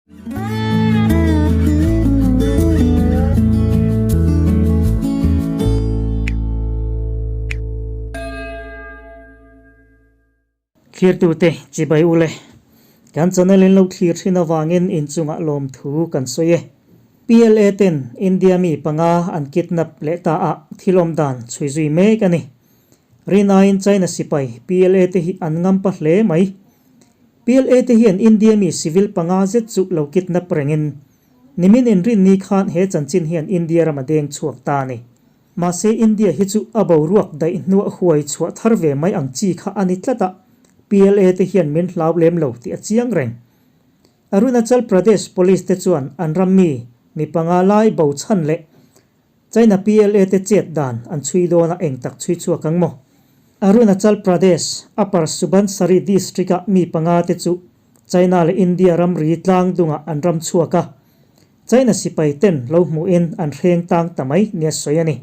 Thlirtute chibai ule, kan channel in lo thlir thin avangin inchungah lawmthu kan sawi e. PLA ten India mi panga an kidnap leh ta a thil awm dan chhui zui mek a ni. Rinaiin China sipai PLA te hi an ngam pa hle mai. PLA te hian India mi civil panga zet chu lo kidnap rengin nimin inrinni khan he chanchin hian India ram a deng chhuak ta a ni. Mahse India hi chu a boruak daih hnuah huai chhuah thar ve mai ang chi kha a ni tlat a, PLA te hian min hlau lem lo tih a chiang reng. Arunachal Pradesh Police te chuan an ram mi mi panga lai bo chhan leh China PLA te chet dan an chhui dawn a eng tak chhui chhuak ang maw? Arunachal Pradesh, Upper Subansari district-a mi panga te chu China leh India ramri tlang dungah an ram chhuak a, China sipai ten lo hmuhin an hreng tang ta mai nia sawi a ni.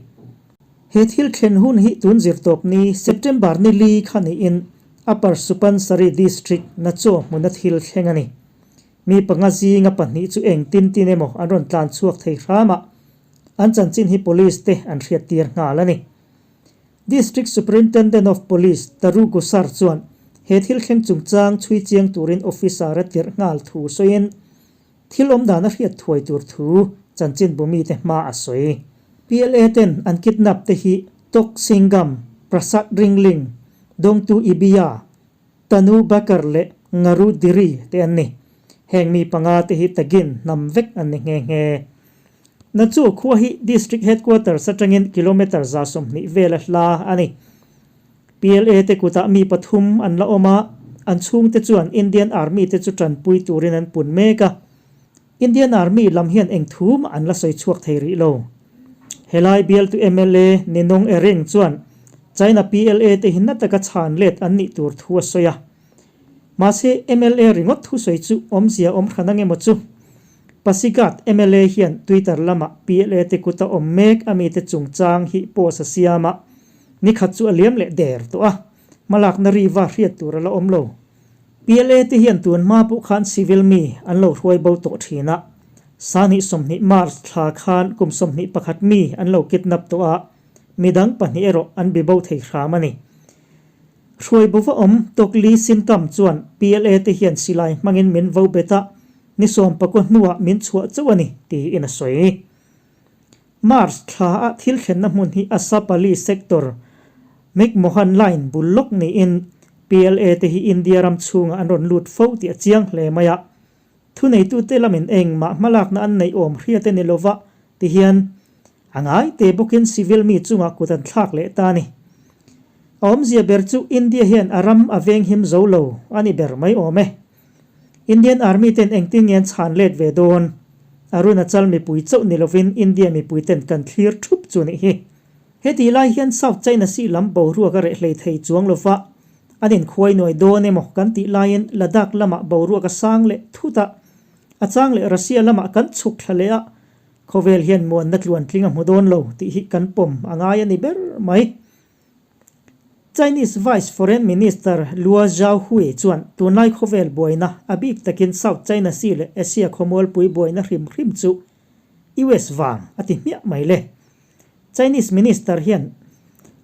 He thil thlen hun hi tun zirtawp ni September ni li kha niin Upper Subansari district Nacho hmuna thil thleng a ni. Mi panga zinga pahnih chu eng tin tin emaw an rawn tlan chhuak thei hram a, an chanchin hi police te an hriat tir nghal a ni. District Superintendent of Police Taru Gusar chuan he thil thleng chungchang chhui chiang turin officer a tirh nghal thu sawiin thil awm dan a hriat thuai tur thu chanchinbu mite hma a sawi. PLA ten an kidnap te hi Tok Singam, Prasad Ringling, Dongtu Ibiya, Tanu Bakar leh Ngaru Diri te an ni. Heng mi panga te hi tagin hnam vek an ni nghe nghe. Nachu khua hi District Headquarters atangin kilometre 120 vela hla a ni. PLA te kutah mi pathum an la awm a, an chhungte chuan Indian Army te chu tanpui turin an pun mek a. Indian Army lam hian eng thu mah an la sawi chhuak thei rih lo. Helai bialtu mla Ninong Ering chuan China PLA te hi na taka chhan let an nih tur thu a sawi a. Mahse mla ringawt thusawi chu awmzia awm hran ang emaw chu? Pasighat mla hian Twitter lamah PLA te kuta awm mek a mite chungchang hi post a siam a, nikhat chu a liam leh der tawh a, hmalakna riva hriat tur a la awm lo. PLA te hian tun hma pawh khan civil mi an lo hruai bo tawh thin a, sahnih 20 March thla khan kum 21 mi an lo kidnap tawh a, midang pahnih erawh an bi bo thei hram a ni. Hruai bo va awm Tokli Sinkam chuan PLA te hian silai hmangin min vo bet a, ni sawmpakua hnuah min chhuah chauh a ni, tiin a sawi. March thla a thil thlenna hmun hi Asapali sector McMohan Line bul lawk niin PLA te hi India ram chhungah an rawn lut fo tih a chiang hle mai a. Thuneitute lamin engmah hmalakna an neih awm hriat a ni lova ti hian a ngai te bawkin civil mi chungah kut an thlak leh ta a ni. A awmzia ber chu India hian a ram a venghim zo lo a ni ber mai awm e. Indian Army ten engtin nge an chhan let ve dawn? Arunachal mipui chauh ni lovin India mipui ten kan thlir thup chu nih hi. Hetih lai hian South China Sea lam boruak a reh hlei thei chuang lova, an inkhuai nuai dawn emaw kan tih laiin Ladakh lamah boruak a sang leh thut a, a chang leh Russia lamah kan chhuk thla leh a, khawvel hian muanna tluantling a hmu dawn lo tih hi kan pawm a ngai a ni ber mai. Chinese Vice Foreign Minister Luo Zhaohui chuan tunlai khawvel buaina, a bik takin South China Sea leh Asia khawmualpui buaina hrim hrim chu US vang a ti hmiah mai le. Chinese Minister hian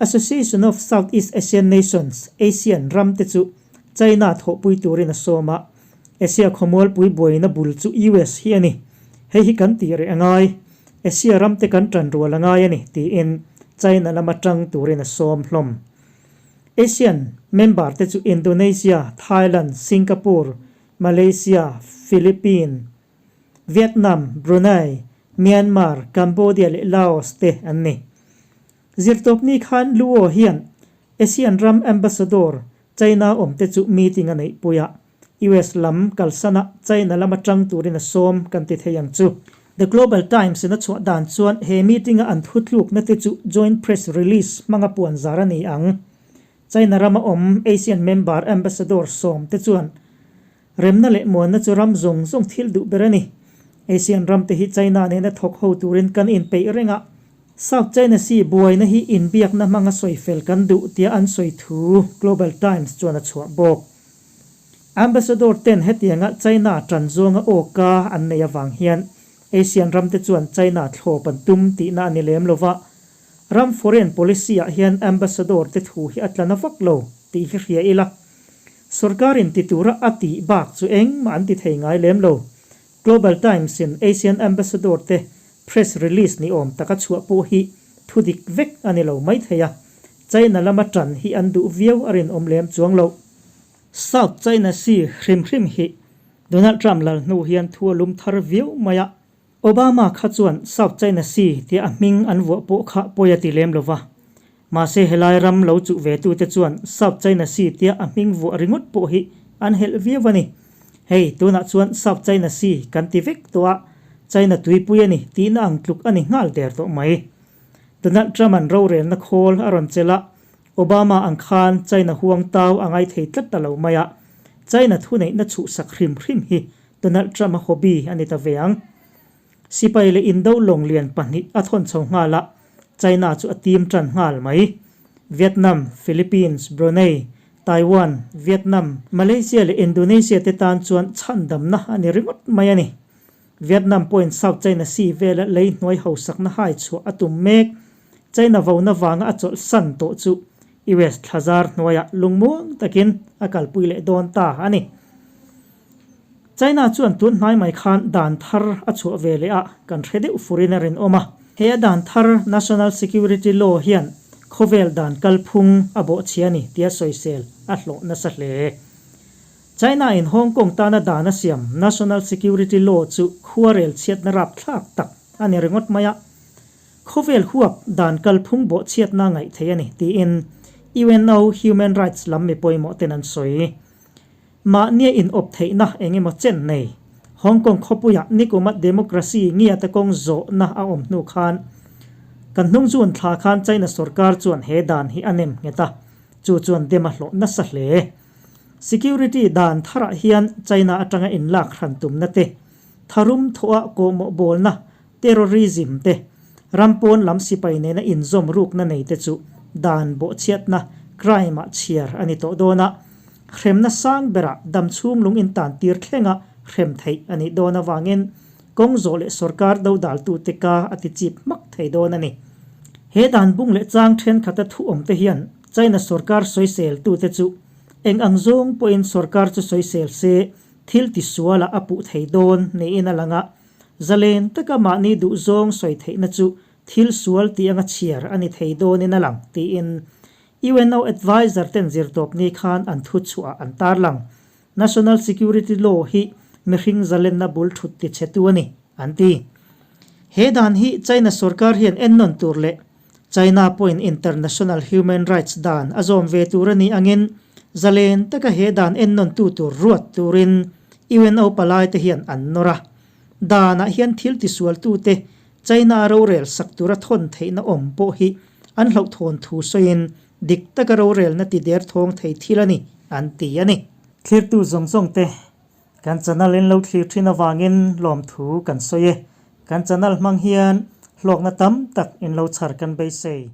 Association of Southeast Asian Nations, ASEAN, ram te chu China thawhpui turin a sawm a, Asia khawmualpui buaina bul chu US hi a ni. Hei hi kan tih reh a ngai. Asia ram te kan tan rual a ngai a ni, tiin China lama tang turin a sawm hlawm. ASEAN member te chu Indonesia, Thailand, Singapore, Malaysia, Philippine, Vietnam, Brunei, Myanmar, Cambodia leh Laos te an ni. Zirtawpni khan Luo hian ASEAN ram ambassador China awmte chu meeting a neihpui a, US lam kalsana China lama tang turin a sawm kan ti thei ang chu. The Global Times in a chhuah dan chuan he meeting-a an thutlukna te chu joint press release hmanga puan zar a ni ang. China rama awm ASEAN member ambassador sawm te chuan remna leh muanna chu ram zawng zawng thil duh ber a ni. ASEAN ram te hi China nena thawk ho turin kan inpeih reng a, South China Sea buaina hi inbiakna hmanga sawi fel kan duh tia an sawi thu Global Times chuan a chhuah bawk. Ambassador ten hetianga China tan zawnga awka an neih avang hian Asian ramte chuan China thlawp an tum tihna a ni lem lo va, ram foreign policy ah hian ambassador te thu hi a tla na vak lo tih hi hria ila. Sorkarin ti tura a tih bak chu engmah an ti thei ngai lem lo. Global Times in Asian Ambassador te press release ni awm taka chhuah pawh hi thu dik vek a ni lo mai thei a, China lama tan hi an duh viau a rinawm lem chuang loh. South China Sea hrim hrim hi Donald Trump lal hnu hian thu a lum thar viau mai a, Obama kha chuan South China Sea tia a hming an vuah pawh kha pawi a ti lem lo va. Mahse helai ram lo chuh ve tute chuan South China Sea tia a hming vuah ringawt pawh hi an helh viau a ni. Hei, tunah chuan South China Sea kan ti vek tawh a, China tuipui a ni tihna ang tluk a ni nghal der tawh mai. Donald Trump-a'n rorelna khawl a rawn chelh a, Obama ang khan China huang tau a ngai thei tlat ta lo mai a, China thuneihna chhuhsak hrim hrim hi Donald Trump-a hobby a ni ta ve ang. Sipai leh indo lawng lian pahnih a thawn chho nghal a, China chu a tim tan nghal mai. Vietnam, Philippines, Brunei, Taiwan, Vietnam, Malaysia leh Indonesia te tan chuan chhandamna a ni ringawt mai a ni. Vietnam pawhin South China Sea vela lei hnuai hausakna hai chhuah a tum mek. China vona vanga a chawlh san tawh chu US thlazar hnuaiah lungmuang takin a kalpui leh dawn ta a ni. China chuan tun hnai mai khan dan thar a chhuah ve leh a, kan hre deuh furin a rinawm a. He a dan thar National Security Law hian khawvel dan kalphung a bawhchhia a ni tia sawisel a hlawh nasa hle. China in Hong Kong tana dan a siam National Security Law chu khuarel chhiatna rapthlak tak a ni ringawt mai a. Khawvel huap dan kalphung bawhchhiatna ngaih theih a ni tiin UNO Human Rights lam mi pawimawh ten an sawi. Mahnia inawp theihna eng emaw chen nei. Hong Kong khawpuiah nikuma democracy ngiata kawng zawhna a awm hnu khan kan hnung June thla khan China sorkar chuan he dan hi a nem nghet a, chu chuan dem a hlawh nasa hle. Security dan tharah hian China atanga inlak hran tumna te, tharum thawha kawhmawh bawlna, terrorism te, ram pawn lam sipai nena inzawm rukna nei te chu dan bawhchhiatna, crime, ah chhiar a ni tawh dawn a. Hremna sang berah dam chhung lung intan tir thlenga hrem theih a nih dawn avangin kawng zawh leh sorkar dodaltute ka a ti chip hmak thei dawn a ni. He dan bung leh chang thenkhat a thu awm te hian China sorkar sawisel tute chu eng ang zawng pawhin sorkar chu sawisel se thil tisualah a puh thei dawn niin a lang a, zalen taka mahni duhzawng sawi theihna chu thil sual tih anga chhiar a ni thei dawnin a lang tiin UNO adviser ten zirtawpni khan an thu chhuah an tarlang. National Security Law hi mihring zalenna bul thut ti chhetu a ni, an ti. He dan hi China sorkar hian ennawn tur leh China pawhin international human rights dan a zawm ve tur a nih angin zalen taka he dan ennawntu tur ruat turin UNO palaite hian an nawr a. Danah hian thil tisualtute China rorel sak tura thawn theihna awm pawh hi an hlauhthawn thu sawiin dik taka rorelna ti der thawng thei thil a ni, an ti a ni. Thlirtu zawng zawng te, kan channel in lo thlir thin avangin lawmthu kan sawi e. Kan channel hmang hian hlawkna tam tak in lo chhar kan beisei.